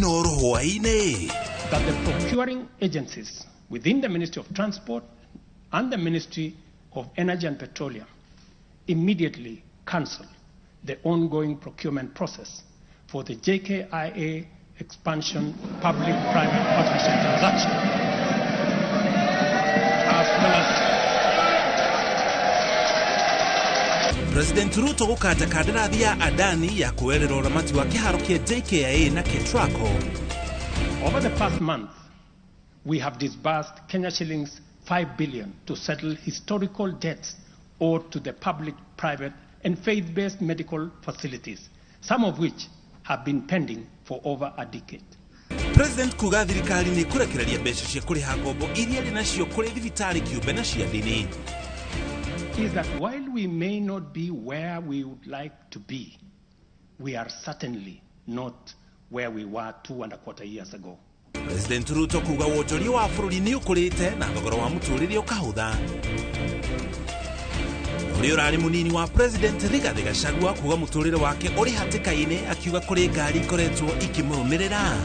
Inoro hwaĩ-inĩ. That the procuring agencies within the Ministry of Transport and the Ministry of Energy and Petroleum immediately cancel the ongoing procurement process for the JKIA expansion public-private partnership transaction, as well as President Ruto gũkanja kandarathi ya Adani ya kuoerera ũramati wa kĩharo kĩa JKIA na Ketraco. Over the past month, we have disbursed Kenya shillings 5 billion to settle historical debts owed to the public, private, and faith-based medical facilities, some of which have been pending for over a decade. President kuga thirikari nĩ kũrekereria mbeca cia kũrĩha ngombo iria ĩrĩ nacio kũrĩ thibitarĩ kĩũmbe na cia ndini. Is that while we may not be where we would like to be, we are certainly not where we were 2.25 years ago. President Ruto kuga wonjoria wa bũrũri nĩ ũkũrĩte na thogora wa mũtũrĩre ũkahũtha. Ũrĩa ũrarĩ mũnini wa President Rigathi Gachagua kuga mũtũrĩre wake ũrĩ hatĩka-inĩ, akiuga kũrĩ ngari ikoretwo ikĩmũrũmĩrĩra.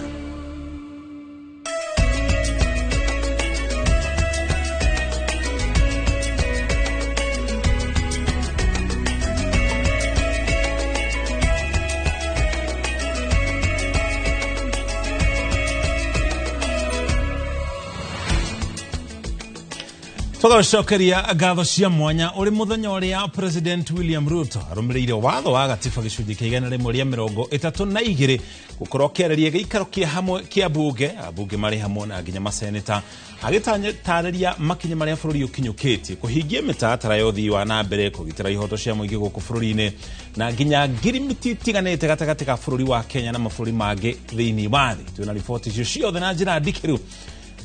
Tũgacokeria ngatho cia mwanya ũrĩ mũthenya ũrĩa President William Ruto arũmĩrĩire watho wa gatiba gĩcunjĩ kĩa 132 gũkorwo akĩarĩria gĩikaro kĩa hamwe kĩa bunge, ambunge marĩ hamwe na nginya maseneta, agĩtarĩria makinya marĩa bũrũri ũkinyũkĩtie kũhingia mĩtaratara ya ũthii wa na mbere, kũgitĩra ihoto cia mũingĩ gũkũ bũrũri-inĩ na nginya ngirimiti itiganĩte gatagatĩ ka bũrũri wa Kenya na mabũrũri mangĩ thĩinĩ wa thĩ. Twĩna riboti icio ciothe na njĩra ndikĩru.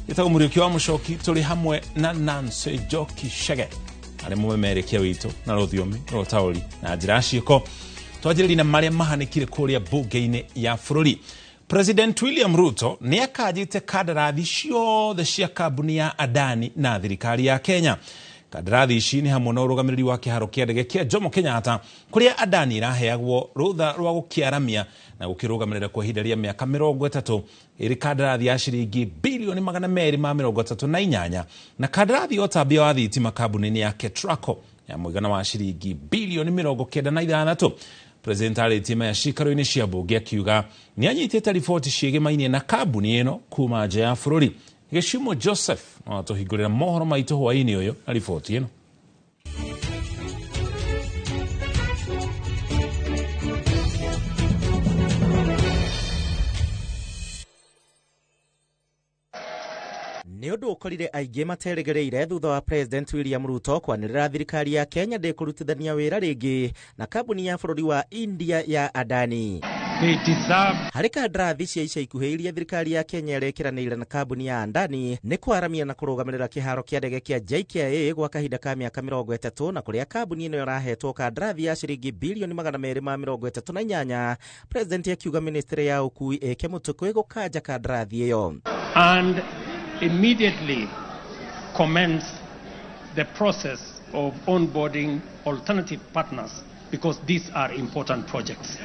Gĩtagwo Mũriũki wa Mũcoki, tũrĩ hamwe na Nancy Njoki Chege arĩ mũmemerekia witũ na rũthiomi rwa ũtaũri na njĩra ya ciĩko. Twanjĩrĩrie na marĩa mahanĩkire kũrĩa bunge-inĩ ya bũrũri. President William Ruto nĩ akanjĩte kandarathi ciothe cia kambuni ya Adani na thirikari ya Kenya. Kandarathi ici nĩ hamwe na ũrũgamĩrĩri wa kĩharo kĩa ndege kĩa Jomo Kenyatta kũrĩa Adani iraheagwo rũtha rwa gũkĩaramia na gũkĩrũgamĩrĩra kwa ihinda rĩa mĩaka 30, ĩrĩ kandarathi ya ciringi bilioni 238 na kandarathi ya ũtambia wa thitima kambuni-inĩ ya Ketraco ya mũigana wa ciringi bilioni 96. President arĩtie maya ciikaro-inĩ cia mbunge akiuga nĩ anyitĩte riboti ciĩgĩmainie na kambuni ĩno kuma nja ya bũrũri. Gĩcumo Joseph no atũhingũrĩra mohoro maitũ hwaĩ-inĩ ũyũ na riboti ĩno. Nĩ ũndũ ũkorire aingĩ materĩgĩrĩire thutha wa President William Ruto kwanĩrĩra thirikari ya Kenya ndĩkũrutithania wĩra rĩngĩ na kambuni ya bũrũri wa India ya Adani. They deserve. Harĩ kandarathi cia ica ikuhĩ iria thirikari ya Kenya ĩrekĩranĩire na kambuni ya Adani nĩ kwaramia na kũrũgamĩrĩra kĩharo kĩa ndege kĩa JKIA gwa kahinda ka mĩaka 30, na kũrĩa kambuni ĩno ĩrahetwo kandarathi ya ciringi bilioni 238. President akiuga ministry ya ũkui ĩke mũtũkũ ĩgũkanja kandarathi ĩyo. And immediately commence the process of onboarding alternative partners, because these are important projects.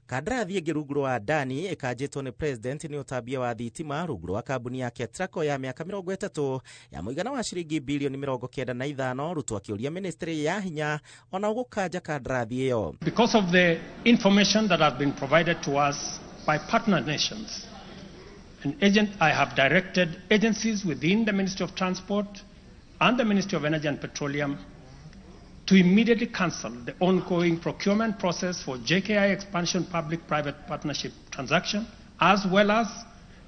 Kandarathi ĩngĩ rungu rwa Adani ĩkanjĩtwo nĩ President nĩ ũtambia wa thitima rungu rwa kambuni ya Ketraco ya mĩaka 30 ya mũigana wa ciringi bilioni 95. Ruto akĩũria ministry ya hinya ona gũkanja kandarathi ĩyo. Because of the information that has been provided to us by partner nations, an agent, I have directed agencies within the Ministry of Transport and the Ministry of Energy and Petroleum to immediately cancel the ongoing procurement process for JKI expansion public-private partnership transaction, as well as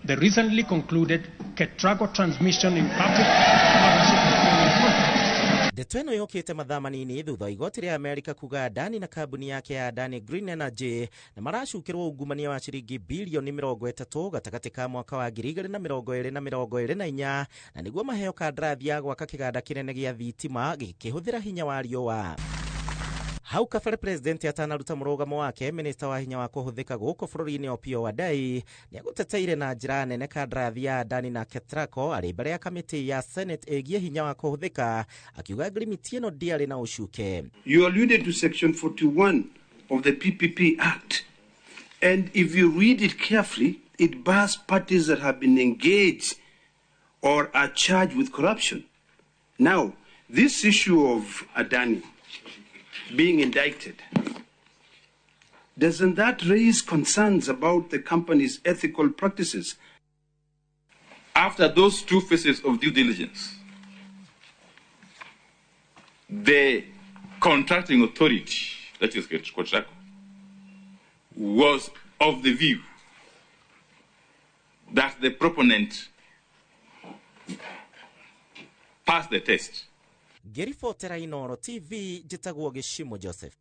the recently concluded Ketraco transmission in public partnership procurement contract. Ndeto ĩno yũkĩte mathaa manini thutha wa igoti rĩa Amerika kuga Adani na kambuni yake ya Adani Green Energy na maracukĩrwo ungumania wa ciringi bilioni 30 gatagatĩ ka mwaka wa 2022 na 2024, na nĩguo maheo kandarathi ya gwaka kĩganda kĩnene gĩa thitima gĩkĩhũthĩra hinya wa riũa. Hau kabere President atanaruta mũrũgamo wake, minista wa hinya wa kũhũthĩka gũkũ bũrũri-inĩ Opiyo Wandayi nĩagũteteire na njĩra nene kandarathi ya Adani na Ketraco arĩ mbere ya kamĩtĩ ya Senate ĩgiĩ hinya wa kũhũthĩka, akiuga ngirimiti ĩno ndĩarĩ na ũcuke. You alluded to section 41 of the PPP Act, and if you read it carefully, It bars parties that have been engaged or are charged with corruption. Now, this issue of Adani being indicted, doesn't that raise concerns about the company's ethical practices? After those two phases of due diligence, the contracting authority, that is KETRACO, was of the view that the proponent passed the test. Ngĩribotera Inooro TV njĩtagwo Gĩcimo Joseph.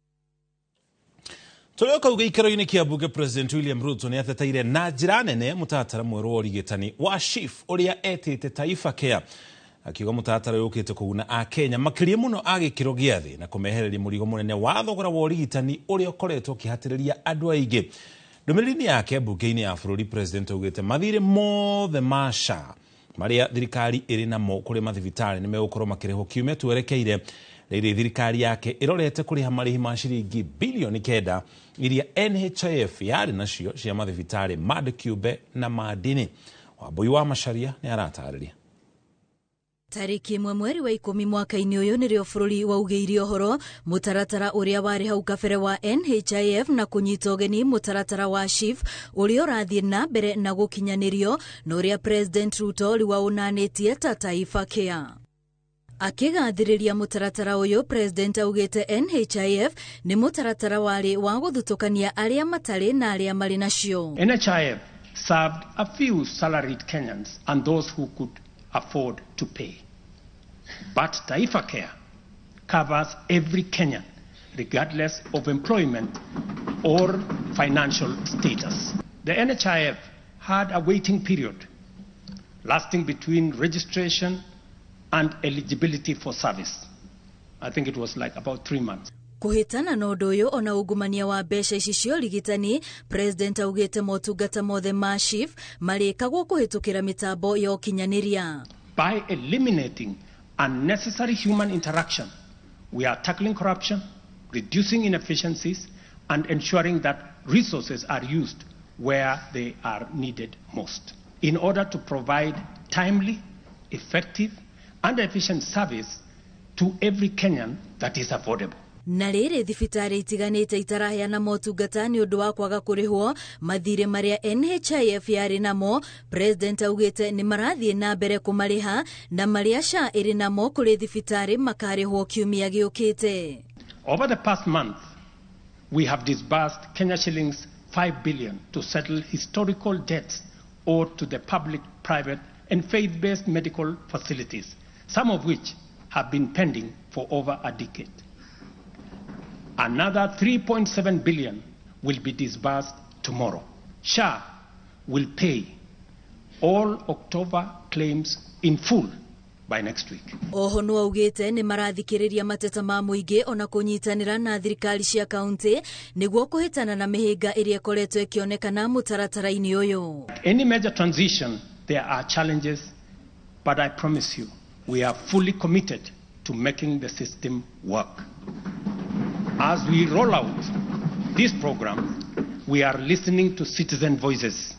Tũrĩ o kau gĩikaro-inĩ kĩa mbunge, President William Ruto nĩ ateteire na njĩra nene mũtaratara mwerũ wa ũrigitani wa SHIF ũrĩa etĩte Taifa Care, akiuga mũtaratara ũyũ ũkĩte kũguna Akenya makĩria mũno a gĩkĩro gĩa thĩ na kũmehereria mũrigo mũnene wa thogora wa ũrigitani ũrĩa ũkoretwo ũkĩhatĩrĩria andũ aingĩ. Ndũmĩrĩri-inĩ yake mbunge-inĩ ya bũrũri, President augĩte mathirĩ mothe ma SHA marĩa thirikari ĩrĩ namo kũrĩ mathibitarĩ nĩ megũkorwo makĩrĩhwo kiumia twerekeire. Rĩrĩ thirikari yake ĩrorete kũrĩha marĩhi ma ciringi bilioni 9 iria NHIF yarĩ nacio cia mathibitarĩ ma andũ kĩũmbe na ma ndini. Wambui wa Macharia nĩ aratarĩria. Tarĩki 1 mweri wa 10 mwaka-inĩ ũyũ nĩrĩo bũrũri waugĩire ũhoro mũtaratara ũrĩa warĩ hau kabere wa NHIF na kũnyita ũgeni mũtaratara wa SHIF ũrĩa ũrathiĩ na mbere na gũkinyanĩrio na ũrĩa President Ruto rĩu aũnanĩtie ta Taifa Care. Akĩgathĩrĩria mũtaratara ũyũ, President augĩte NHIF nĩ mũtaratara warĩ wa gũthutũkania arĩa matarĩ na arĩa marĩ nacio. NHIF served a few salaried Kenyans and those who could afford to pay. But Taifa Care covers every Kenyan, regardless of employment or financial status. The NHIF had a waiting period lasting between registration and eligibility for service. I think it was like about 3 months. Kũhĩtana na ũndũ ũyũ ona ungumania wa mbeca ici cia ũrigitani, President augĩte motungata mothe ma SHIF marĩkagwo kũhĩtũkĩra mĩtambo ya ũkinyanĩria. By eliminating unnecessary human interaction, we are tackling corruption, reducing inefficiencies, and ensuring that resources are used where they are needed most, in order to provide timely, effective, and efficient service to every Kenyan that is affordable. Na rĩrĩ thibitarĩ itiganĩte itaraheana motungata nĩ ũndũ wa kwaga kũrĩhwo mathirĩ marĩa NHIF yarĩ namo, President augĩte nĩ marathiĩ na mbere kũmarĩha na marĩa SHA ĩrĩ namo kũrĩ thibitarĩ makarĩhwo kiumia gĩũkĩte. Over the past month, we have disbursed Kenya shillings 5 billion to settle historical debts owed to the public, private, and faith-based medical facilities, some of which have been pending for over a decade. Another 3.7 billion will be disbursed tomorrow. SHA will pay all October claims in full by next week. Oho no augĩte nĩ marathikĩrĩria mateta ma mũingĩ ona kũnyitanĩra na thirikari cia kaunti nĩguo kũhĩtana na mĩhĩnga ĩrĩa ĩkoretwo ĩkĩonekana mũtaratara-inĩ ũyũ. Any major transition, there are challenges, but I promise you, we are fully committed to making the system work. As we roll out this program, we are listening to citizen voices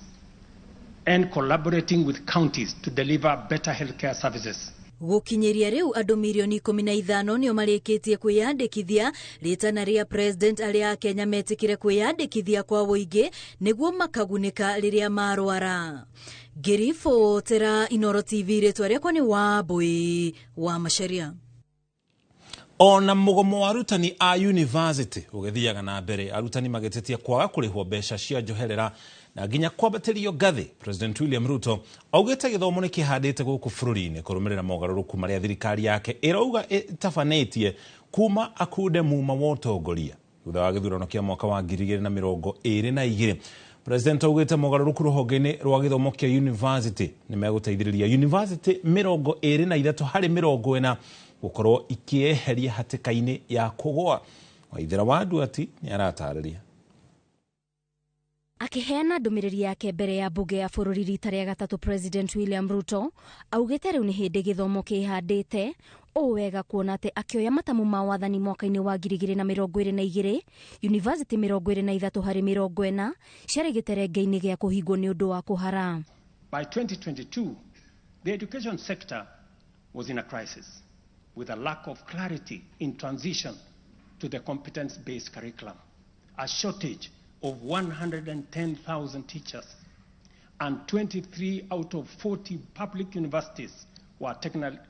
and collaborating with counties to deliver better healthcare services. Gũkinyĩria rĩu andũ milioni 15 nĩo marĩkĩtie kwĩyandĩkithia rĩtana rĩa President arĩa a Kenya metĩkĩre kwĩyandĩkithia kwa ũingĩ nĩguo makagunĩka rĩrĩa marwara. Ngĩribotera Inooro TV, rĩtwa rĩakwa nĩ Wambui wa Macharia. Ona mũgomo wa arutani a university ũgĩthiaga na mbere, arutani magĩtetia kwaga kũrĩhwo mbeca cia njoherera na nginya kwambatĩrio ngathĩ, President William Ruto augĩte gĩthomo nĩ kĩhandĩte gũkũ bũrũri-inĩ kũrũmĩrĩra mogarũrũku marĩa thirikari yake ĩrauga ĩtabanĩtie kuma akunde muma wa ũtongoria thutha wa gĩthurano kĩa mwaka wa 2022. President augĩte mogarũrũku rũhonge-inĩ rwa gĩthomo kĩa university nĩ megũteithĩrĩria university 23 harĩ 40 gũkorwo ikĩeheria hatĩka-inĩ ya kũgũa. Waithera wa Nduati nĩ aratarĩria. Akĩheana ndũmĩrĩri yake mbere ya mbunge ya bũrũri rita rĩa gatatũ, President William Ruto augĩte rĩu nĩ hĩndĩ gĩthomo kĩhandĩte Ũũ wega kuona atĩ akĩoya matamu ma wathani mwaka-inĩ wa 2022, university 23 harĩ 40 ciarĩ gĩterenge-inĩ gĩa kũhingwo nĩ ũndũ wa kũhara. By 2022, the education sector was in a crisis, with a lack of clarity in transition to the competence-based curriculum, a shortage of 110,000 teachers, and 23 out of 40 public universities were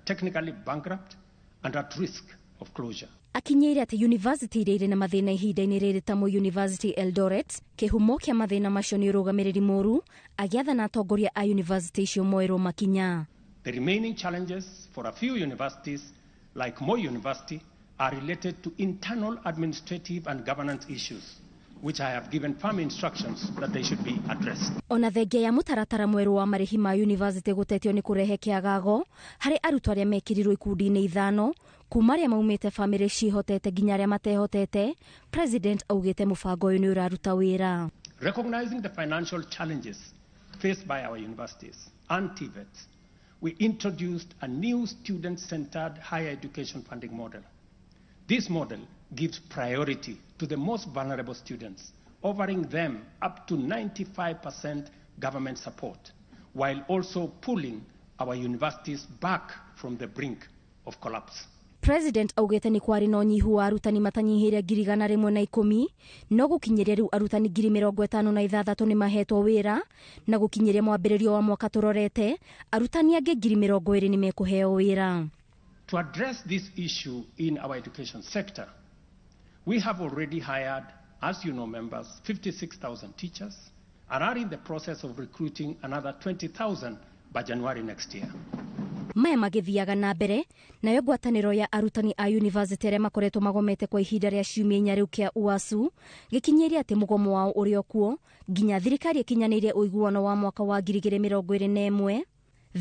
technically bankrupt and at risk of closure. Akinyĩire atĩ university iria irĩ na mathĩna ihinda-inĩ rĩrĩ ta Moi University Eldoret, kĩhumo kĩa mathĩna macio nĩ ũrũgamĩrĩri mũru, agĩathana atongoria a university icio moerwo makinya. The remaining challenges for a few universities, like Moi University, are related to internal administrative and governance issues, which I have given firm instructions that they should be addressed. Ona thengia ya mũtaratara mwerũ wa marĩhi ma university gũtetio nĩ kũrehe kĩagago harĩ arutwo arĩa mekĩrirwo ikundi-inĩ 5 kuma arĩa maumĩte bamĩrĩ ciĩhotete nginya arĩa matehotete, President augĩte mũbango ũyũ nĩ ũraruta wĩra. Recognizing the financial challenges faced by our universities and TVETs, we introduced a new student-centered higher education funding model. This model gives priority to the most vulnerable students, offering them up to 95% government support, while also pulling our universities back from the brink of collapse. President augĩte nĩ kwarĩ na ũnyihu wa arutani matanyihĩire 110,000, no gũkinyĩria rĩu arutani 56,000 nĩ mahetwo wĩra, na gũkinyĩria mwambĩrĩrio wa mwaka tũrorete arutani angĩ 20,000 nĩ mekũheo wĩra. To address this issue in our education sector, we have already hired, as you know, members, 56,000 teachers and are in the process of recruiting another 20,000 by January next year. Maya magĩthiaga na mbere nayo ngwatanĩro ya arutani a university arĩa makoretwo magomete kwa ihinda rĩa ciumia 4 rĩu kĩa UASU gĩkinyĩire atĩ mũgomo wao ũrĩ o kuo nginya thirikari ĩkinyanĩire ũiguano wa mwaka wa 2021.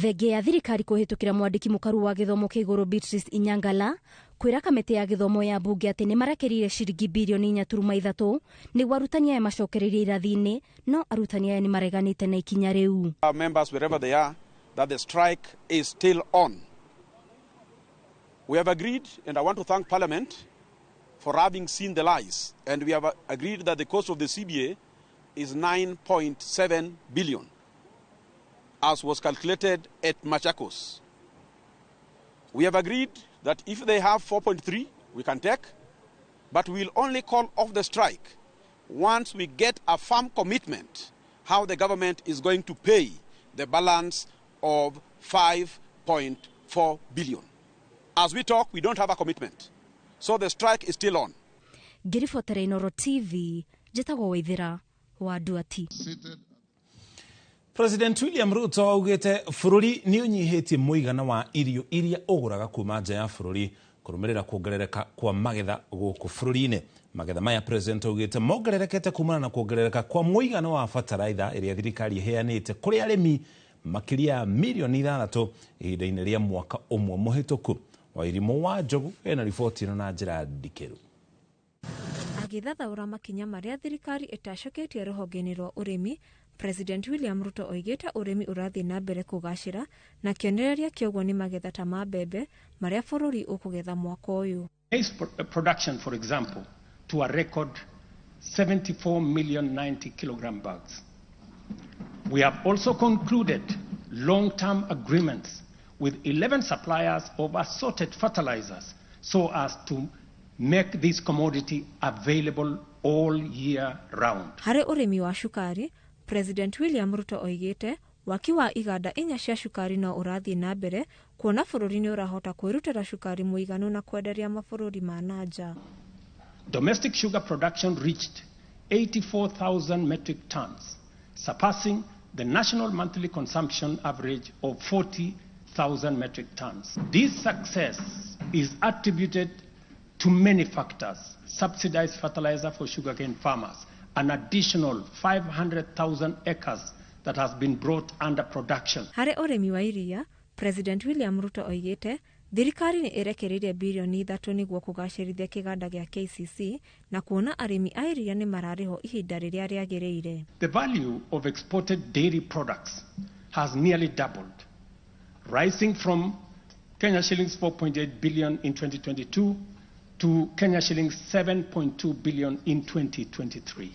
Thengia ya thirikari kũhĩtũkĩra mwandĩki mũkaru wa gĩthomo kĩa igũrũ Beatrice Inyangala kwĩra kamĩtĩ ya gĩthomo ya mbunge atĩ nĩ marekereire ciringi birioni 4.3 nĩguo arutani aya macokereirie irathi-inĩ, no arutani aya nĩ mareganĩte na ikinya rĩu. Our members, wherever they are, that the strike is still on. We have agreed, and I want to thank Parliament for having seen the lies, and we have agreed that the cost of the CBA is 9.7 billion, as was calculated at Machakos. We have agreed that if they have 4.3, we can take, but we'll only call off the strike once we get a firm commitment how the government is going to pay the balance of 5.4 billion. As we talk, we don't have a commitment. So the strike is still on. Ngĩribotera Inooro TV, njĩtagwo Waithĩra wa Nduati. President William Ruto augĩte bũrũri nĩ ũnyihĩtie mũigana wa irio iria ũgũraga kuma nja ya bũrũri kũrũmĩrĩra kuongerereka kwa magetha gũkũ bũrũri-inĩ. Magetha maya President augĩte mongererekete kumana na kuongerereka kwa mũigana wa bataraitha ĩrĩa thirikari ĩheanĩte kũrĩ arĩmi makĩria ya mirioni 6 ihinda-inĩ rĩa mwaka ũmwe mũhĩtũku. Wairimũ wa Njogu ena riboti ĩno na njĩra ndikĩru. Agĩthathaũra makinya marĩa thirikari ĩtacoketie rũhonge-inĩ rwa ũrĩmi, President William Ruto oigĩte ũrĩmi ũrathiĩ na mbere kũgacĩra na kĩonereria kĩoguo nĩ magetha ta ma mbembe marĩa bũrũri ũkũgetha mwaka ũyũ. Maize production, for example, to a record 74,090,000 kilogram bags. We have also concluded long-term agreements with 11 suppliers of assorted fertilizers so as to make this commodity available all year round. Harĩ ũrĩmi wa cukari, President William Ruto oigĩte waki wa iganda 4 cia cukari no ũrathiĩ na mbere kuona bũrũri nĩ ũrahota kwĩrutĩra cukari mũiganu na kwenderia mabũrũri ma na nja. Domestic sugar production reached 84,000 metric tons, surpassing the national monthly consumption average of 40,000 metric tons. This success is attributed to many factors: subsidized fertilizer for sugarcane farmers, an additional 500,000 acres that has been brought under production. Harĩ ũrĩmi wa iria, President William Ruto oigĩte thirikari nĩ ĩrekereirie birioni 3 nĩguo kũgacĩrithia kĩganda gĩa KCC na kuona arĩmi a iria nĩ mararĩhwo ihinda rĩrĩa rĩagĩrĩire. The value of exported dairy products has nearly doubled, rising from Kenya shillings 4.8 billion in 2022 to Kenya shillings 7.2 billion in 2023.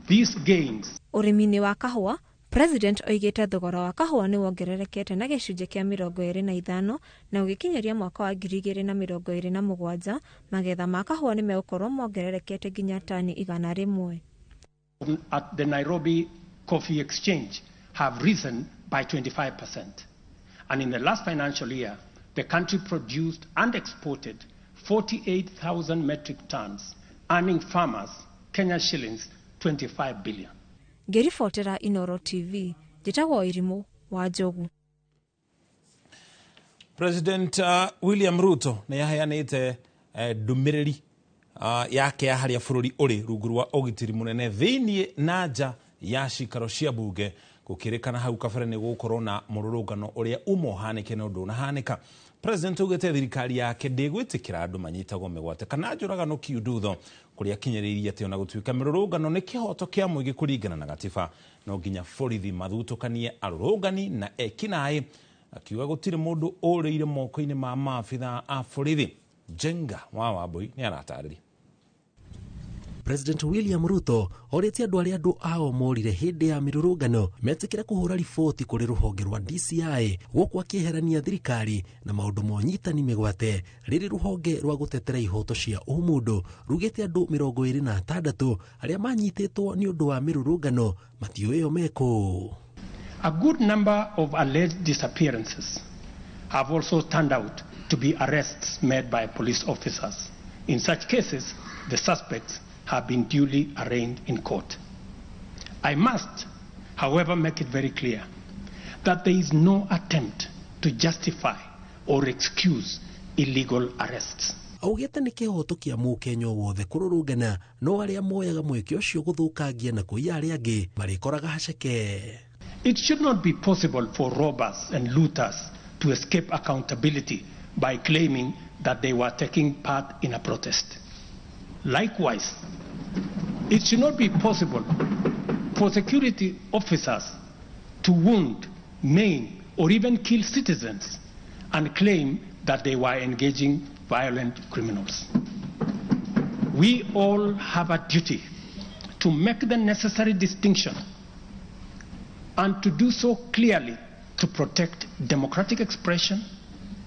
These gains Ũrĩmi-inĩ wa kahũa, President oigĩte thogora wa kahũa nĩ wongererekete na gĩcunjĩ kĩa 25 na ũgĩkinyĩria mwaka wa 2027 magetha ma kahũa nĩ megũkorwo mongererekete nginya tani 100. at the Nairobi Coffee Exchange have risen by 25%. And in the last financial year, the country produced and exported 48,000 metric tons, earning farmers Kenya shillings 25 billion. Ngĩribotera Inoro TV, njĩtagwo Irimũ wa Njogu. President William Ruto nĩ aheanĩte ndũmĩrĩri yake ya harĩa bũrũri ũrĩ rungu rwa ũgitĩri mũnene thĩiniĩ na nja ya cikaro cia bunge gũkĩrĩkana hau kabere nĩ gũgũkorwo na mũrũrũngano ũrĩa uma ũhanĩke na ũndũ ũnahanĩka. President augĩte thirikari yake ndĩgwĩtĩkĩra andũ manyitagwo mĩgwate kana njũragano kiundutho kũrĩa akinyĩrĩirie atĩ ona gũtuĩka mĩrũrũngano nĩ kĩhoto kĩa mũingĩ kũringana na gatiba no nginya borithi mathutũkanie arũrũngani na ekinaĩ, akiuga gũtirĩ mũndũ ũrĩire moko-inĩ ma maabithaa a borithi. Jenga wa Wambui nĩ aratarĩria. President William Ruto orĩtie andũ arĩa andũ ao morire hĩndĩ ya mĩrũrũngano metĩkĩre kũhũra riboti kũrĩ rũhonge rwa DCI gũkũ akĩeherania thirikari na maũndũ ma ũnyitani mĩgwate rĩrĩ rũhonge rwa gũtetera ihoto cia ũmũndũ rugĩte andũ 26 arĩa manyitĩtwo nĩ ũndũ wa mĩrũrũngano matiũĩo mekũ. A good number of alleged disappearances have also turned out to be arrests made by police officers. In such cases, the suspects have been duly arraigned in court. I must, however, make it very clear that there is no attempt to justify or excuse illegal arrests. Augĩte nĩ kĩhoto kĩa mũkenya wothe kũrũrũngana no arĩa moyaga mweke ũcio gũthũkangia na kũiya arĩa angĩ marĩkoraga haceke. It should not be possible for robbers and looters to escape accountability by claiming that they were taking part in a protest. Likewise, it should not be possible for security officers to wound, maim, or even kill citizens and claim that they were engaging violent criminals. We all have a duty to make the necessary distinction and to do so clearly to protect democratic expression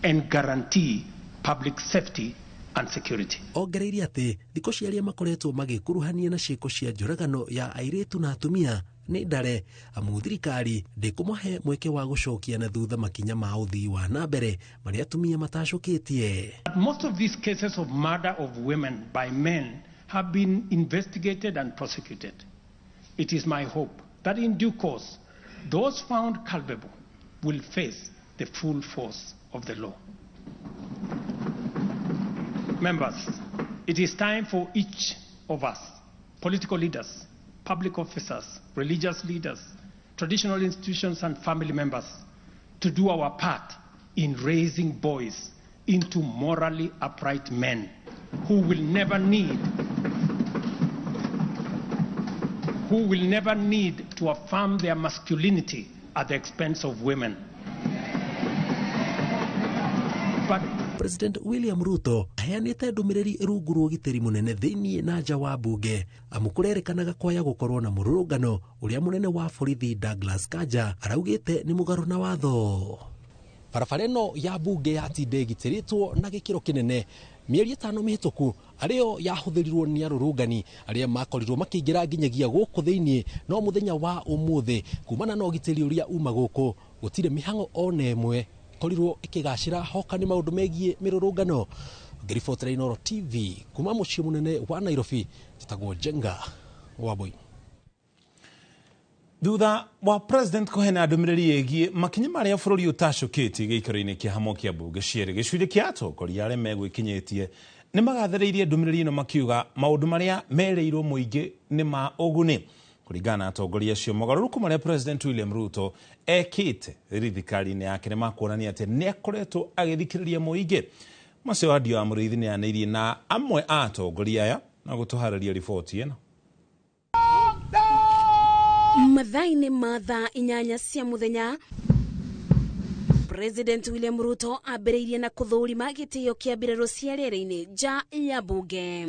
and guarantee public safety and security. Ongereire atĩ thikũ cia arĩa makoretwo magĩkuruhania na ciĩko cia njũragano ya airĩtu na atumia nĩ ndare amu thirikari ndĩkũmahe mweke wa gũcokia na thutha makinya ma ũthii wa na mbere marĩa atumia matacũkĩtie. Most of these cases of murder of women by men have been investigated and prosecuted. It is my hope that in due course, those found culpable will face the full force of the law. Members, it is time for each of us, political leaders, public officers, religious leaders, traditional institutions and family members, to do our part in raising boys into morally upright men who will never need to affirm their masculinity at the expense of women. But President William Ruto aheanĩte ndũmĩrĩri rungu rwa ũgitĩri mũnene thĩiniĩ na nja wa bunge amu kũrerĩkanaga kwaya gũkorwo na mũrũrũngano ũrĩa mũnene wa borithi Douglas Kanja araugĩte nĩ mũgarũ na watho. Barabara ĩno ya bunge yatinda ĩgitĩrĩtwo na gĩkĩro kĩnene mĩeri 5 mĩhĩtũku arĩo yahũthĩrirwo nĩ arũrũngani arĩa makorirwo makĩingĩra nginyagia gũkũ thĩiniĩ no mũthenya wa ũmũthĩ kumana na ũgitĩri ũrĩa uma gũkũ gũtirĩ mĩhang'o ona ĩmwe korirwo ikigacira hoka nĩ maũndũ megiĩ mĩrũrũngano. Ngĩribotera Inoro TV kuma mũciĩ mũnene wa Nairobi, njĩtagwo Jenga Wambui. Thutha wa President kũheana ndũmĩrĩri ĩgiĩ makinya marĩa bũrũri ũtacũkĩtie gĩikaro-inĩ kĩa hamwe kĩa mbunge cierĩ gĩcunjĩ kĩa atongoria arĩa megwĩkinyĩtie nĩ magathĩrĩirie ndũmĩrĩri ĩno makiuga maũndũ marĩa merĩirwo mũingĩ nĩ ma ũguni. Kũringana na atongoria acio mogarũrũku marĩa President William Ruto ekĩte thirikari-inĩ yake nĩ makuonania atĩ nĩ akoretwo agĩthikĩrĩria mũingĩ. Macio wa Ndio wa Mũrĩithi nĩ anĩirie na amwe a atongoria aya na gũtũharĩria riboti ĩno. Mathaa-inĩ ma thaa 8 cia mũthenya, President William Ruto ambĩrĩirie na kũthũrima gĩtĩo kĩa mbirarũ cia rĩera-inĩ nja ya bunge.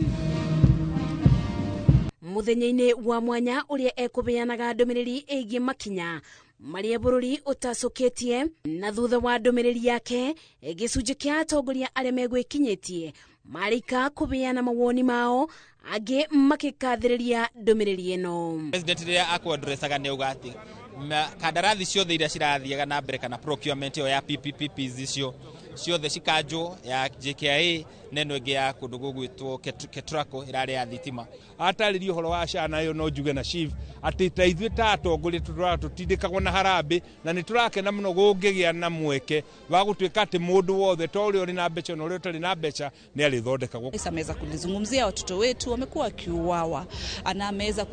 Mũthenya-inĩ wa mwanya ũrĩa ekũbeanaga ndũmĩrĩri ĩgiĩ makinya marĩa bũrũri ũtacũkĩtie, na thutha wa ndũmĩrĩri yake gĩcunjĩ kĩa atongoria arĩa megwĩkinyĩtie marĩka kũbeana mawoni mao, angĩ makĩkathĩrĩria ndũmĩrĩri ĩno. President rĩrĩa akũandrecaga nĩ auga atĩ kandarathi ciothe iria cirathiaga na mbere kana procurement ĩyo ya PPPs icio ciothe cikanjwo, ya JKIA na ĩno ĩngĩ ya kũndũ gũgwĩtwo Ketraco ĩrarĩ ya thitima. Atarĩria ũhoro wa SHA nayo no njuge na SHIF atĩ ta ithuĩ ta atongoria tũtindĩkagwo na harambĩ, na nĩ tũrakena mũno gũngĩgĩa na mweke wa gũtuĩka atĩ mũndũ wothe ta ũrĩa ũrĩ na mbeca na ũrĩa ũtarĩ na mbeca nĩ arĩthondekagwo. Rais ameweza kulizungumzia watoto wetu wamekuwa wakiuawa, na ameweza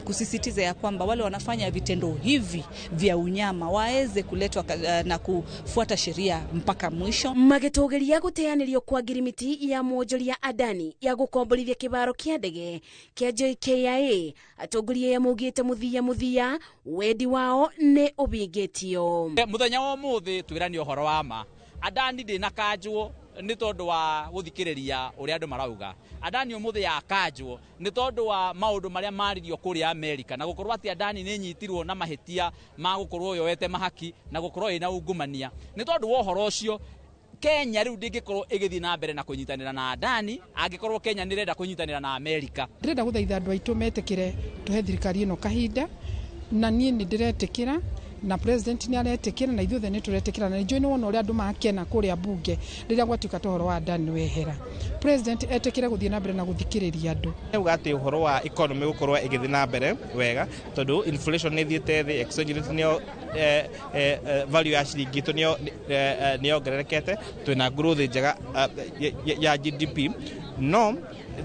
kusisitiza ya kwamba wale wanafanya vitendo hivi vya unyama waweze kuletwa na kufuata sheria mpaka mwisho. Magĩtũgĩria gũteanĩrio kwa ngirimiti ya mwonjoria Adani ya gũkomborithia kĩbaro kĩa ndege kĩa JKIA, atongoria ya maugĩte mũthia mũthia wendi wao nĩ ũbingĩtio. Mũthenya wa ũmũthĩ twĩrani ũhoro wa ma, Adani ndĩnakanjwo nĩ tondũ wa gũthikĩrĩria ũrĩa andũ marauga. Adani ũmũthĩ yakanjwo nĩ tondũ wa maũndũ marĩa maririo kũrĩa Amerika, na gũkorwo atĩ Adani nĩ nyitirwo na mahĩtia ma gũkorwo yoete mahaki na gũkorwo ĩna ungumania. Nĩ tondũ wa ũhoro ũcio Kenya rĩu ndĩngĩkorwo ĩgĩthiĩ na mbere na kũnyitanĩra na Adani angĩkorwo Kenya nĩ ĩrenda kũnyitanĩra na Amerika. Ndĩrenda gũthaitha andũ aitũ metĩkĩre tũhe thirikari ĩno kahinda, na niĩ nĩ ndĩretĩkĩra na president nĩ aretĩkĩra na ithuothe nĩ tũretĩkĩra, na nĩnjũĩ nĩ wona ũrĩa andũ makena kũrĩa bunge rĩrĩa gwatuĩka ta ũhoro wa Adani wehera. President etĩkĩre gũthiĩ na mbere na gũthikĩrĩria andũ. Auga atĩ ũhoro wa economy gũkorwo ĩgĩthiĩ na mbere wega tondũ inflation nĩ ĩthiĩte thĩ, exchange rate nĩyo value ya ciringi itũ nĩ yongererekete, twĩna growth njega ya GDP, no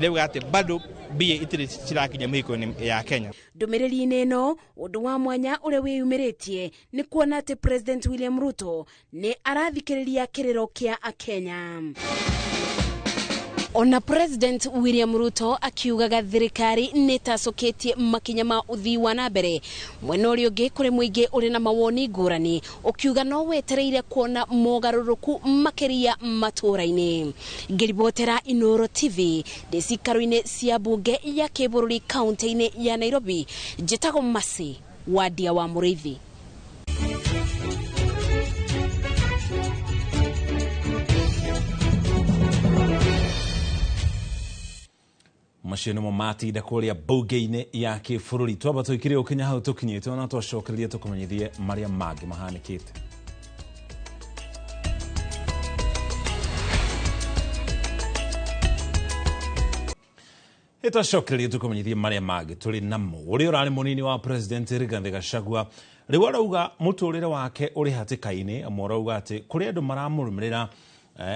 rĩu atĩ bado mbia itirĩ cirakinya mĩhuko-inĩ ya Kenya. Ndũmĩrĩri-inĩ ĩno ũndũ wa mwanya ũrĩa wĩyumĩrĩtie nĩ kuona atĩ President William Ruto nĩ arathikĩrĩria kĩrĩro kĩa Akenya. Ona President William Ruto akiugaga thirikari nĩ ĩtacũkĩtie makinya ma ũthii wa na mbere, mwena ũrĩa ũngĩ kũrĩ mũingĩ ũrĩ na mawoni ngũrani ũkiuga no wetereire kuona mogarũrũku makĩria matũũra-inĩ. Ngĩribotera Inooro TV ndĩ cikaro-inĩ cia bunge ya kĩbũrũri kaunti-inĩ ya Nairobi, njĩtagwo Mercy Wandia wa Mũrĩithi. Macio nĩmo matinda kũrĩa bunge-inĩ ya kĩbũrũri. Twamba tũikire ũkinya hau tũkinyĩte, ona twacokereria tũkũmenyithie marĩa mangĩ mahanĩkĩte. Twacokereria tũkũmenyithie marĩa mangĩ tũrĩ namo. Ũrĩa ũrarĩ mũnini wa President Rigathi Gachagua rĩu arauga mũtũrĩre wake ũrĩ hatĩka-inĩ, amwe arauga atĩ kũrĩ andũ maramũrũmĩrĩra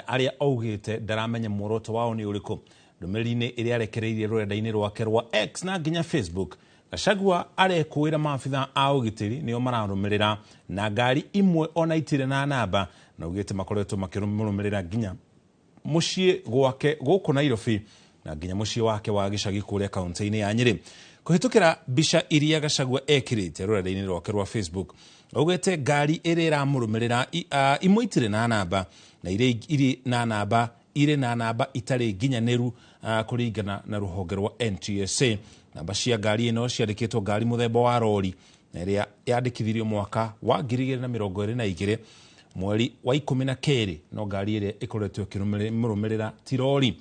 arĩa augĩte ndaramenya muoroto wao nĩ ũrĩkũ. Ndũmĩrĩri-inĩ ĩrĩa arekereirie rũrenda-inĩ rwake rwa X na nginya Facebook, Gachagua arekũĩra maabitha a ũgitĩri nĩo mararũmĩrĩra na ngari imwe ona itirĩ na namba, na augĩte makoretwo makĩmũrũmĩrĩra nginya mũciĩ gwake gũkũ Nairobi na nginya mũciĩ wake wa gĩcagi kũrĩa kaunti-inĩ ya Nyĩrĩ. Kũhĩtũkĩra mbica iria Gachagua ekĩrĩte rũrenda-inĩ rwake rwa Facebook, augĩte ngari ĩrĩa ĩramũrũmĩrĩra imwe itirĩ na namba na iria irĩ na namba irĩ na namba itarĩ nginyanĩru kũringana na rũhonge rwa NTSA. Namba cia ngari ĩno ciandĩkĩtwo ngari mũthemba wa rori na ĩrĩa yandĩkithirio mwaka wa 2022 mweri wa 12, no ngari ĩrĩa ĩkoretwo ĩkĩmũrũmĩrĩra ti rori.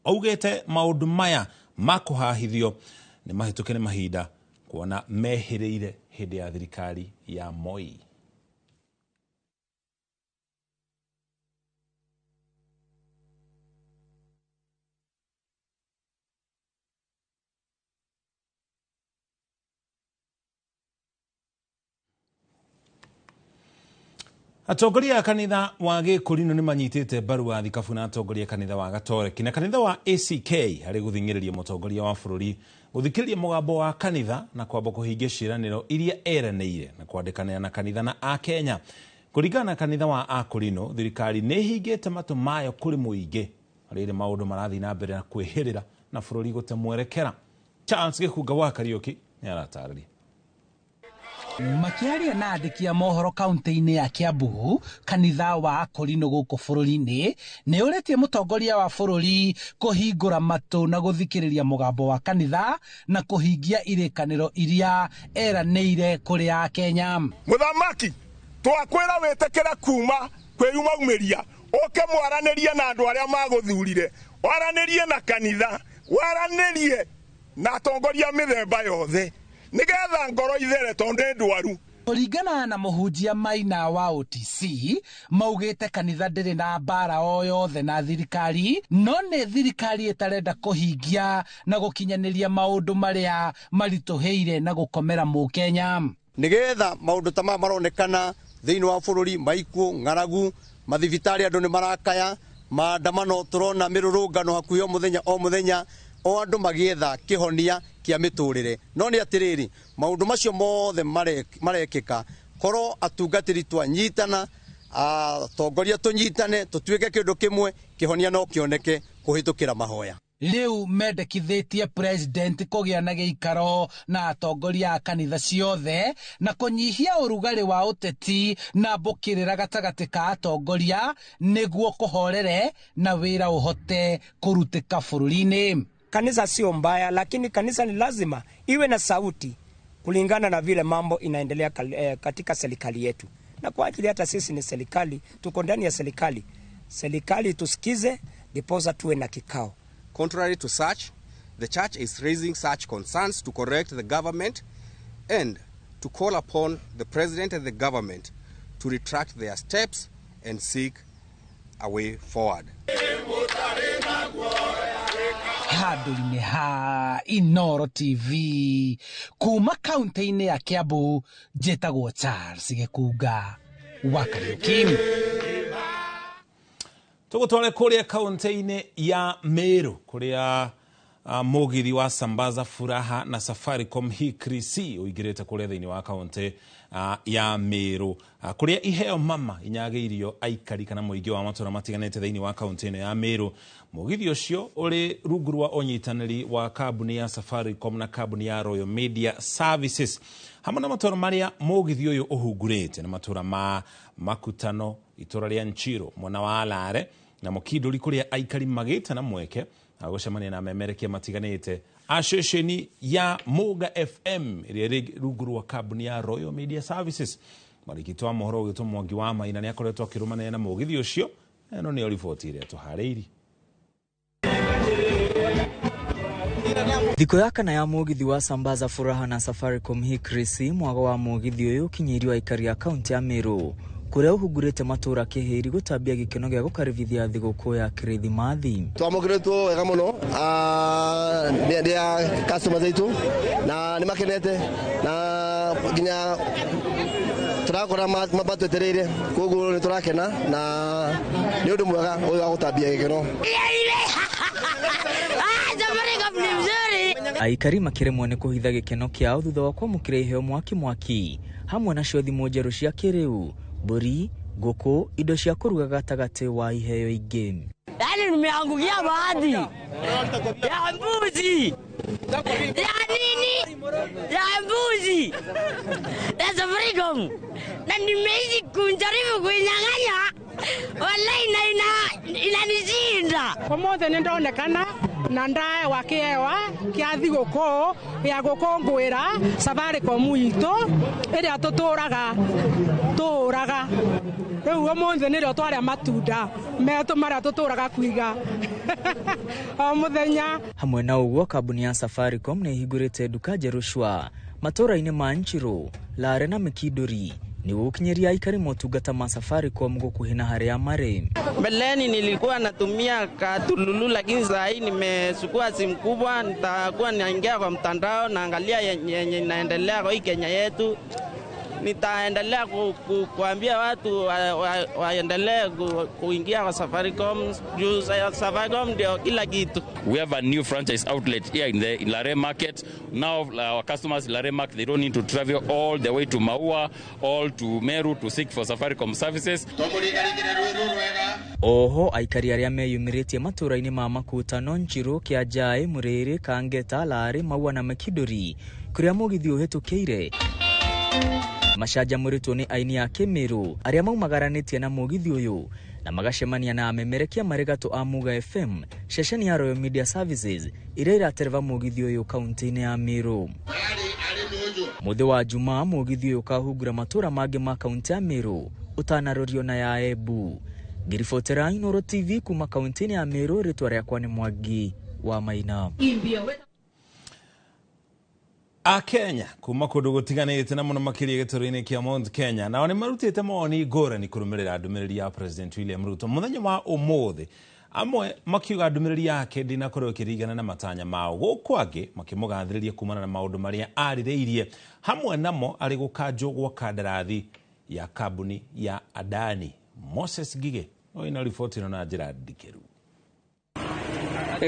Augĩte maũndũ maya ma kũhahithio nĩ mahĩtũke nĩ mahinda kuona mehĩrĩire hĩndĩ ya thirikari ya Moi. Atongoria a kanitha wa Gĩkũrinũ nĩ manyitĩte mbaru wa thikabu na atongoria a kanitha wa Gatoreki na kanitha wa ACK harĩ gũthing'ĩrĩria mũtongoria wa bũrũri gũthikĩrĩria mũgambo wa kanitha na kwamba kũhingia ciĩranĩro iria eranĩire na kwandĩkanĩra na kanitha na Akenya. Kũringana na kanitha wa Akũrinũ, thirikari nĩ ĩhingĩte matũ mayo kũrĩ mũingĩ rĩrĩ maũndũ marathiĩ na mbere na kwĩhĩrĩra na bũrũri gũte mwerekera. Charles Gĩkunga wa Kariũki nĩ aratarĩria. Makĩaria na andĩki a mohoro kaunti-inĩ ya Kiambu, kanitha wa Akorino gũkũ bũrũri-inĩ nĩ ũrĩtie mũtongoria wa bũrũri kũhingũra matũ na gũthikĩrĩria mũgambo wa kanitha na kũhingia irĩkanĩro iria eranĩire kũrĩ Akenya. Mũthamaki, twakwĩra wĩtĩkĩre kuma kwĩyumaumiria ũke mwaranĩrie na andũ arĩa magũthurire, waranĩrie na kanitha, waranĩrie na atongoria mĩthemba yothe nĩgetha ngoro ithere tondũ nĩ ndwaru. Kũringana na mũhunjia Maina wa OTC, maugĩte kanitha ndĩrĩ na mbara o yothe na thirikari, no nĩ thirikari ĩtarenda kũhingia na gũkinyanĩria maũndũ marĩa maritũhĩire na gũkomera mũkenya. Nĩgetha maũndũ ta maya maronekana thĩinĩ wa bũrũri, maikuũ, ng'aragu, mathibitarĩ andũ nĩ marakaya, maandamano tũrona mĩrũrũngano hakuhĩ o mũthenya o mũthenya, o andũ magĩetha kĩhonia kĩa mĩtũrĩre. No nĩ atĩrĩrĩ, maũndũ macio mothe marekĩka korwo atungatĩri twanyitana, atongoria tũnyitane, tũtuĩke kĩndũ kĩmwe, kĩhonia no kĩoneke kũhĩtũkĩra mahoya. Rĩu mendekithĩtie president kũgĩa na gĩikaro na atongoria a kanitha ciothe na kũnyihia ũrugarĩ wa ũteti na mbũkĩrĩra gatagatĩ ka atongoria nĩguo kũhorere na wĩra ũhote kũrutĩka bũrũri-inĩ. Kanisa sio mbaya, lakini kanisa ni lazima iwe na sauti kulingana na vile mambo inaendelea katika serikali yetu. Na kwa ajili hata sisi ni serikali, tuko ndani ya serikali. Serikali tusikize, ndiposa tuwe na kikao. Contrary to such, the church is raising such concerns to correct the government and to call upon the president and the government to retract their steps and seek a way forward. Handũ-inĩ ha Inooro TV kuma kaunti-inĩ ya Kiambu, njĩtagwo Charles Gĩkunga wa Kariuki. Tũgũtware kũrĩa kaunti-inĩ ya Meru kũrĩa mũgithi wa Sambaza Furaha na Safaricom Hikrisi ũingĩrĩte kũrĩa thĩinĩ wa kaunti ya Meru, kũrĩa iheo mama inyagĩirio aikari kana mũingĩ wa matũra matiganĩte thĩinĩ wa kaunti ĩno ya Meru. Mũgithi ũcio ũrĩ rungu rwa ũnyitanĩri wa kambuni ya Safaricom na kambuni ya Royal Media Services, hamwe na matũra marĩa mũgithi ũyũ ũhungurĩte na matũra ma Makutano, itũra rĩa Nchiro, mwena wa Alare na Mũkindũri, kũrĩa aikari magĩte na mweke gũcemania na memerekia matiganĩte a ceceni ya Muga FM ĩrĩa ĩrĩ rungu rwa kambuni ya Royal Media Services. Marikito wa mohoro ũgĩtwo Mwangi wa Maina nĩ akoretwo akĩrũmanĩrĩra na mũgithi ũcio. Ĩno nĩyo riboti ĩrĩa tũharĩirie. Thikũ ya kana ya mũgithi wa Sambaza Furaha na Safaricom Hikrisi, mwago wa mũgithi ũyũ ũkinyĩirio aikari a kaunti ya Meru kũrĩa ũhungurĩte matũra kĩhĩri gũtambia gĩkeno gĩa gũkaribithia thigũkũ ya Kĩrĩthimathi. Twamũkĩrĩtwo wega mũno nĩ a customers aitũ na nĩ makenete na nginya tũrakora mabatwetereire, koguo nĩ tũrakena na nĩ ũndũ mwega ũyũ wa gũtambia gĩkeno. Aikari makĩremwo nĩ kũhitha gĩkeno kĩao thutha wa kwamũkĩra iheo mwaki mwaki hamwe nacio thimũ njerũ cia kĩrĩu, mbũri, ngũkũ, indo cia kũruga gatagatĩ wa iheo ingĩ. Yaani nimeangukia bahati ya mbuzi ya nini ya mbuzi ya Safaricom, na nimeishi kunjaribu kuinyang'anya, wallahi inanishinda. Ũmũthĩ nĩ ndonekana na ndaewa kĩewa kĩa thigũkũ ya gũkũngũĩra Safaricom itũ ĩrĩa tũtũraga tũraga. Rĩu ũmũthĩ nĩrĩo twarĩa matunda metũ marĩa tũtũraga kuiga o mũthenya. Hamwe na ũguo, kambuni ya Safaricom nĩ ĩhingũrĩte nduka njerũ cwa matũra-inĩ ma Nchiro, Lare na Mĩkindũri nĩguo gũkinyĩria aikari motungata ma Safaricom gũkuhĩ na harĩa marĩ. Mbeleni nilikuwa natumia katululu, lakini saa hii nimechukua simu kubwa, nitakuwa naingia kwa mtandao naangalia yenye inaendelea kwa hii Kenya yetu. Nitaendelea kuambia watu waendelee kuingia kwa Safaricom, juu Safaricom ndio kila kitu. We have a new franchise outlet here in the Lare market. Now our customers in Lare market, they don't need to travel all the way to Maua, all to Meru to seek for Safaricom services. Oho aikari arĩa meyumĩrĩtie matũra-inĩ ma Makutano, Nchiro, Kĩanjaĩ, Mũrĩrĩ, Kangeta, Lare, Maua na Mĩkindũri kũrĩa mũgithi ũhĩtũkĩire Macanjamũrĩtwo nĩ aini a Kĩmĩrũ arĩa maumagaranĩtie na mũgithi ũyũ na magacemania na amemerekia marĩ gatũ a Muga FM, ceceni ya Royal Media Services ĩrĩa ĩratereba mũgithi ũyũ kaunti-inĩ ya Meru. Mũthĩ wa Jumaa mũgithi ũyũ ũkahungura matũra mangĩ ma kaunti ya Meru ũtanarorio na ya Embu. Ngĩribotera Inooro TV kuma kaunti-inĩ ya Meru, rĩtwa rĩakwa nĩ Mwangi wa Maina. Akenya kuma kundu gutiganite na muno makiria gĩtũro-inĩ kĩa Mount Kenya nao nĩ marutĩte mawoni ngũrani kũrũmĩrĩra ndũmĩrĩri ya President William Ruto mũthenya wa ũmũthĩ. Amwe makiuga ndũmĩrĩri yake ndĩnakorwo ĩkĩringana na matanya mao, gũkũ angĩ makĩmũgathĩrĩria kumana na maũndũ marĩa arĩrĩirie, hamwe namo arĩ gũkanjwo gwa kandarathi ya kambuni ya Adani. Moses Ngige oina riboti ĩno na njĩra ndikĩru.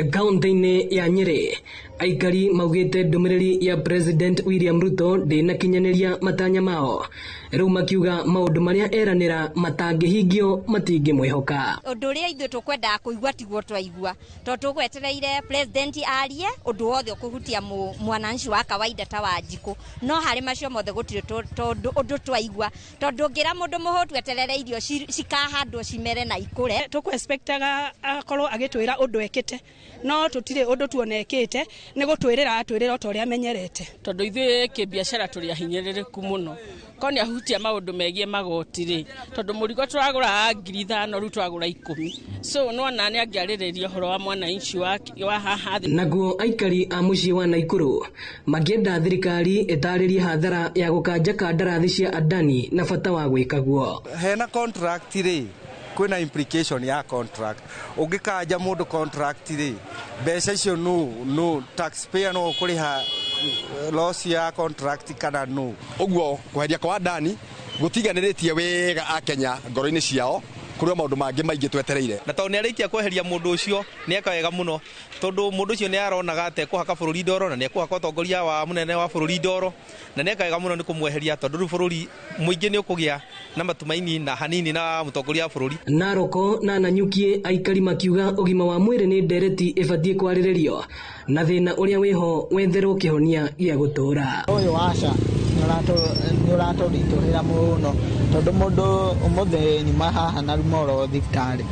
Kaunti-inĩ ya Nyeri aikari maugĩte ndũmĩrĩri ya President William Ruto ndĩnakinyanĩria matanya mao, rĩu makiuga maũndũ marĩa eranĩra matangĩhingio matingĩmwĩhoka. Ũndũ ũrĩa ithuĩ tũkwendaga kũigua tiguo twaigua, tondũ tũgwetereire president arie ũndũ wothe ũkũhutia mwananchi wa kawaida ta Wanjikũ, no harĩ macio mothe gũtirĩ tondũ ũndũ twaigua, tondũ ũngĩra mũndũ mũhũtu eterere irio cikahandwo cimere na ikũre. Tũkũ-expectaga akorwo agĩtwĩra ũndũ ekĩte, no tutire undu tuonekete ni gutwirira atwirira ta uria menyerete. Tondu ithuĩ kĩbiacara tũrĩ ahinyĩrĩrĩku mũno, korwo nĩ ahutia maũndũ megiĩ magoti rĩ, tondu mũrigo tũragũra 5,000 rĩu twagũra 10, so nĩwona nĩ angĩarĩrĩria ũhoro wa mwananchi wa haha thĩ. Naguo aikari a mũciĩ wa Naikuru makĩenda thirikari ĩtarĩrie hathara ya gũkanja kandarathi cia Adani na bata wa gwĩka guo. Hena contract rĩ, kwina implication ya contract. Ũngĩkanja mũndũ contract rĩ, mbeca icio no taxpayer no ũkũrĩha loss ya contract kana no. Ũguo kweheria kwa Adani gũtiganĩrĩtie wega Akenya ngoro-inĩ ciao, kũrĩ maũndũ mangĩ maingĩ twetereire. Na tondũ nĩarĩkia kweheria mũndũ ũcio nĩeka wega mũno, tondũ mũndũ ũcio nĩaronaga atĩ ekũhaka bũrũri ndoro na nĩekũhaka ũtongoria wa mũnene wa bũrũri ndoro, na nĩeka wega mũno nĩ kũmweheria, tondũ rĩu bũrũri mũingĩ nĩ ũkũgĩa na matumaini na hanini na mũtongoria wa bũrũri. Naroko na Nanyukie aikari makiuga ũgima wa mwĩrĩ nĩ ndereti ĩbatiĩ kwarĩrĩrio na thĩna ũrĩa wĩho wetherwo kĩhonia gĩa gũtũũra. Ũyũ wa SHA nĩ ũratũritũhĩra mũno, tondũ mũndũ ũmũthĩ nyuma haha na rumoro thibitarĩ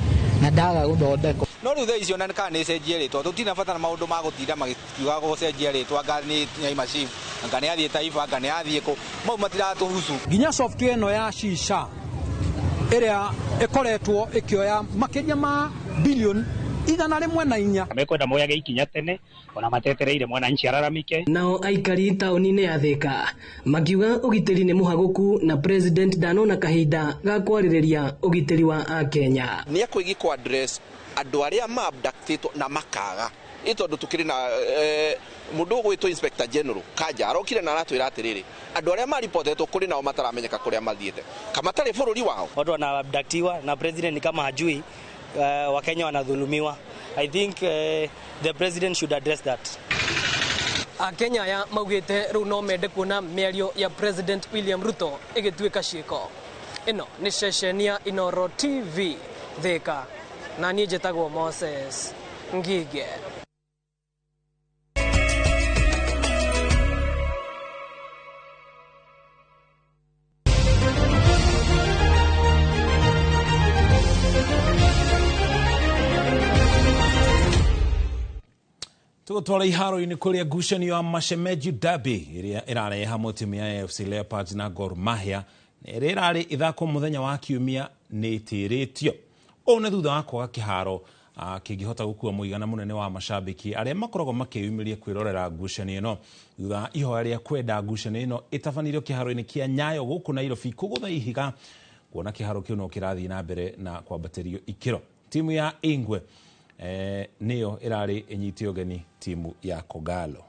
na ndaga gũthondekwo. No rĩu thaa icio na kana nĩ ĩcenjie rĩtwa, tũtirĩ na bata na maũndũ ma gũtinda magĩkiuga gũcenjia rĩtwa, anga nĩ nyaima chief, anga nĩ athiĩ Taifa, anga nĩ athiĩ kũ, mau matiratũhusu. Nginya software ĩno ya SHA ĩrĩa ĩkoretwo ĩkĩoya makĩria ma bilioni 104. Mekwenda moyage ikinya tene ona matetereire mwananchi araramike. Nao aikari taũni-inĩ ya Thika makiuga ũgitĩri nĩ mũhagũku na president ndanona kahinda ga kwarĩrĩria ũgitĩri wa Akenya. Nĩ ekwĩgiĩ kũ address andũ arĩa ma abductĩtwo na makaga, ĩ tondũ tũkĩrĩ na mũndũ ũgwĩtwo Inspector General Kanja arokire na aratwĩra atĩrĩrĩ, andũ arĩa maripotetwo kũrĩ nao mataramenyeka kũrĩa mathiĩte kama matarĩ bũrũri wao. Watu wanaabductiwa na president ni kama hajui Wakenya wanadhulumiwa. I think the president should address that. Akenya aya maugĩte rĩu no mende kuona mĩario ya President William Ruto ĩgĩtuĩka ciĩko. Ĩno nĩ ceceni ya Inooro TV Thika, na niĩ njĩtagwo Moses Ngige. Tũgũtwara iharo-inĩ kũrĩa ngucanio ya Mashemeji Derby ĩrĩa ĩrarehe hamwe timu ya AFC Leopards na Gor Mahia ĩrĩa ĩrarĩ ithako mũthenya wa kiumia nĩ ĩtĩrĩtio. Ũũ nĩ thutha wa kwaga kĩharo kĩngĩhota gũkua mũigana mũnene wa macambĩki arĩa makoragwo makĩyumĩria kwĩrorera ngucanio ĩno. Thutha wa ihoya rĩa kwenda ngucanio ĩno ĩtabanĩrio kĩharo-inĩ kĩa Nyayo gũkũ Nairobi kũgũtha ihiga kuona kĩharo kĩu no kĩrathiĩ na mbere na kwambatĩrio ikĩro. Timu ya Ingwe nĩyo ĩrarĩ ĩnyite ũgeni timu ya Kogalo.